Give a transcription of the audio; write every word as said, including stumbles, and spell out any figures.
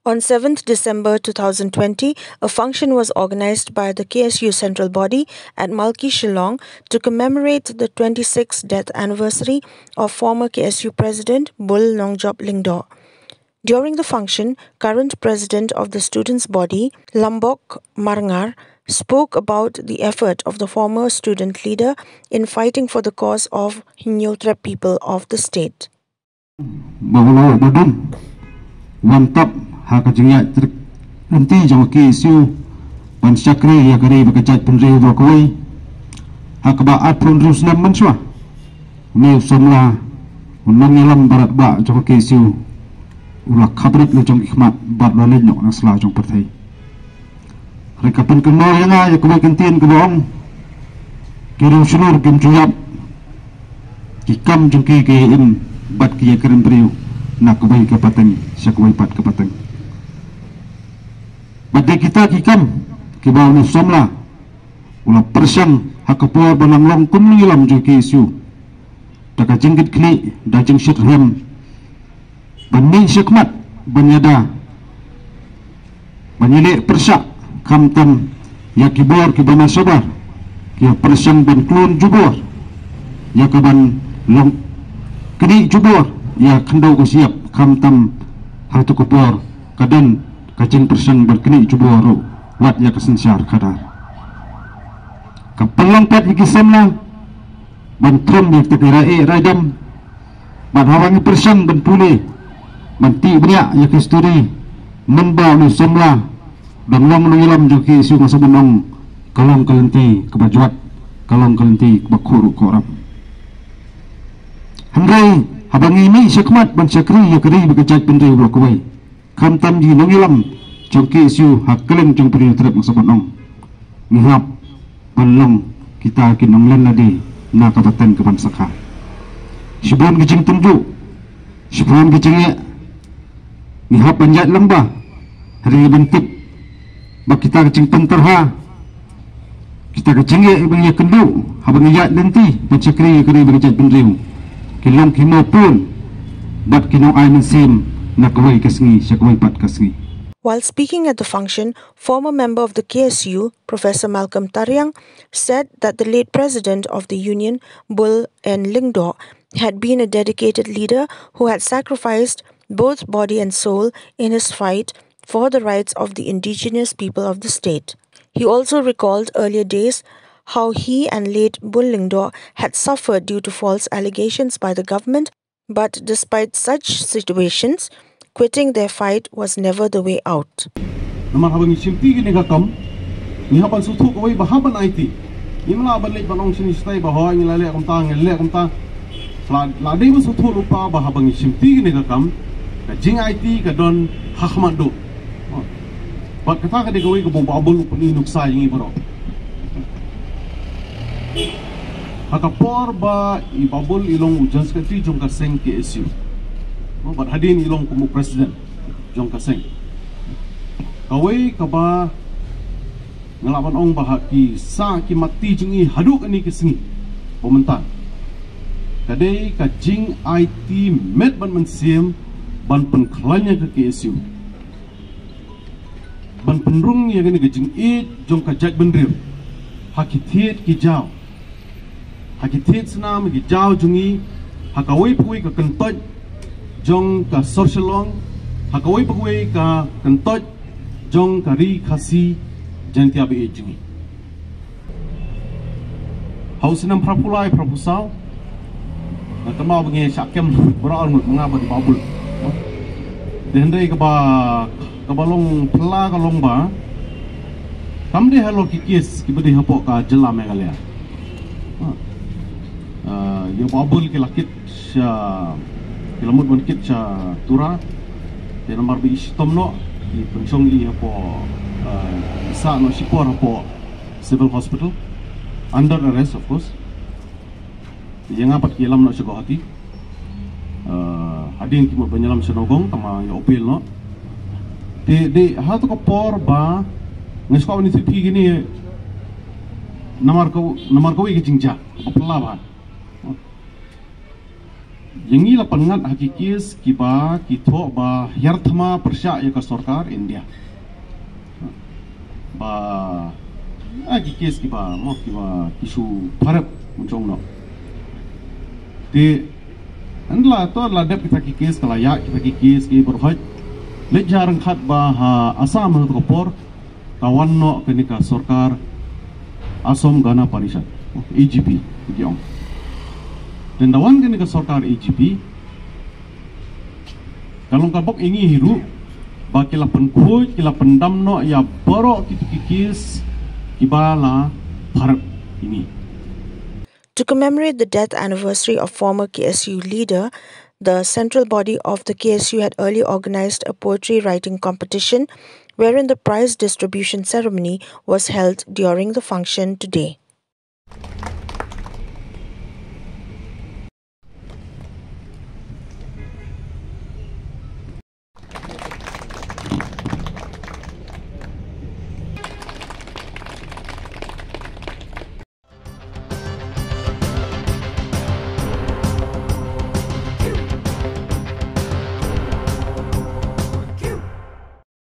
On seventh December two thousand twenty, a function was organized by the K S U Central Body at Malki, Shillong to commemorate the twenty-sixth death anniversary of former K S U President Bull Nongjop Lyngdoh. During the function, current president of the students' body, Lambok Marngar, spoke about the effort of the former student leader in fighting for the cause of Hynñiewtrep people of the state. Ba u la wan tap ha ka jingïaid trep lynti jong ka K S U ban shakri ïa ka ri bad ka jaitbynriew baroh kawei. Ha kaba arphew hynriew snem mynshuwa, une u samla, u nongïalam barat ba jong ka K S U, u la khaprit la jong ki khmat bad la leit noh na sla jong pyrthei. Hynrei ka pynkynmaw ïa nga ïa kawei ka ktien kaba ong, ki riewshlur kim ju ïap, ki kam jong ki ki im bad ki ïakren briew na kawei ka pateng sha kawei pat ka pateng. Bad dei kita ki kam kiba une u samla u la pyrshang ha ka por ba nang long kum u nongïalam jong ka K S U. Da ka jingkitkhlieh, da jingshitrhem, ban mih shakhmat, ban ïada, ban ïaleh pyrshah, khamtam ïa ki bor kiba na shabar, ki ïa pyrshang ban khlun jubor ïa ka ban long knieh jubor ïa khyndew ka shyiap, khamtam ha tu ka por ka don ka jingpyrshang ban knieh jubor ruh wat ïa ka synshar khadar. Ka pynlong pat ïa ki samla ban thung ïa kita ki rai eh rai dam, bad haba ngi pyrshang ban pule, ban tih bniah ïa ka histori, mynba une u samla u dang long u nongïalam jong ka K S U, nga sngewbha ban ong, ka long ka lynti kaba jwat, ka long ka lynti kaba khuh ruh khuh ram. Hynrei haba ngi mih shakhmat ban shakri ïa ka ri bad ka jaitbynriew baroh kawei, khamtam ki nongïalam jong ka K S U ha kylleng jong ka Hynñiewtrep, nga sngewbha ban ong, ngi hap ban long kita ki nonglen lade na ka pateng ka ban sakha. Shibun ki jingtynjuh, shibun ki jingeh, ngi hap ban ïaid lang bha, hynrei ngi ban tip ba kita ki jingpyntyrha, kita ki jingeh ba ngi ïakynduh haba ngi ïaid lynti ban shakri ïa ka ri bad ka jaitbynriew, ki long ki mawpun bad ki nongai mynsiem na kawei ka sngi sha kawei pat ka sngi. While speaking at the function, former member of the K S U, Professor Malcolm Tariang, said that the late president of the union, Bull N Lyngdoh, had been a dedicated leader who had sacrificed both body and soul in his fight for the rights of the indigenous people of the state. He also recalled earlier days how he and late Bull Lyngdoh had suffered due to false allegations by the government, but despite such situations, quitting their fight was never the way out. Namar haba ngi shimti kine ka kam, ngi hap ban sngewthuh kawei ba hap ban aiti. Ngim lah ban leit ban ong shane shatai ba hooid ngi la leh kumta, ngi la leh kumta. La, la dei ban sngewthuh lypa ba haba ngi shimti kane ka kam, ka jingaiti ka don ha khmat duh. Bad kata ka dei kawei kaba u Bah Bull u pyni nuksa ïa ngi baroh. Ha ka por ba i Bah Bull i long u General Secretary jong ka seng K S U, bad hadien i long kum u President jong ka seng, kawei kaba nga lah ban ong ba ha ki sah ki matti jong i haduh kane ka sngi ba mynta, ka dei ka jingaiti met bad mynsiem ban pynkhlaiñ ïa ka K S U, ban pynrung ïa kane ka jingïeit jong ka jaitbynriew ha ki thied ki jaw, ha ki thied snam, ha ki jaw jong ngi, ha kawei pa kawei ka kyntoit jong ka sor Shillong, ha kawei pa kawei ka kyntoit jong ka ri Khasi Jaiñtia ba ïeit jong ngi. Ha u snem phra phew lai phra phew saw, nga kynmaw ba ngi shah kem baroh arngut, ma nga bad Bah Bull. Te hynrei kaba, kaba long phylla ka long ba kam dei halor ki case kiba dei hapoh ka jylla Meghalaya. Ah, ïa u Bah Bull ki la kit sha, ki la mut ban kit sha Tura. Te namar ba i shitom noh, ki pynshong ïa i hapoh, ah, i sah noh shipor hapoh Civil Hospital, under arrest of course. Ïa nga pat ki ïalam noh sha Guwahati. Ah, hadien ki mut ban ïalam sha Nagaon, tangba ïa appeal noh. Te dei ha tu ka por ba nga sngewthuh ïa kine namar ka, namar kawei ka jingjia ba phylla bha. Ïa ngi la pynngat ha ki case kiba ki thoh ba hiar thma pyrshah ïa ka sorkar India. Ba, ah, ki case kiba, mo, kiba ki shu pharep mynjong noh. Te, hynda la, to la dep kita ki case, ka la ïaid kita ki case ki baroh. Leit jar ryngkat ba ha Assam ha kato ka por, ka wan noh kane ka sorkar Assam Gana Parishad, A G P, ki ong. Te hynda wan kane ka sorkar A G P, ka long ka bok ïa ngi hi ruh, ba ki la pynkhuid, ki la pyndam noh ïa baroh kito ki case kiba la pharep ïa ngi. To commemorate the death anniversary of former K S U leader, the central body of the K S U had earlier organized a poetry writing competition wherein the prize distribution ceremony was held during the function today.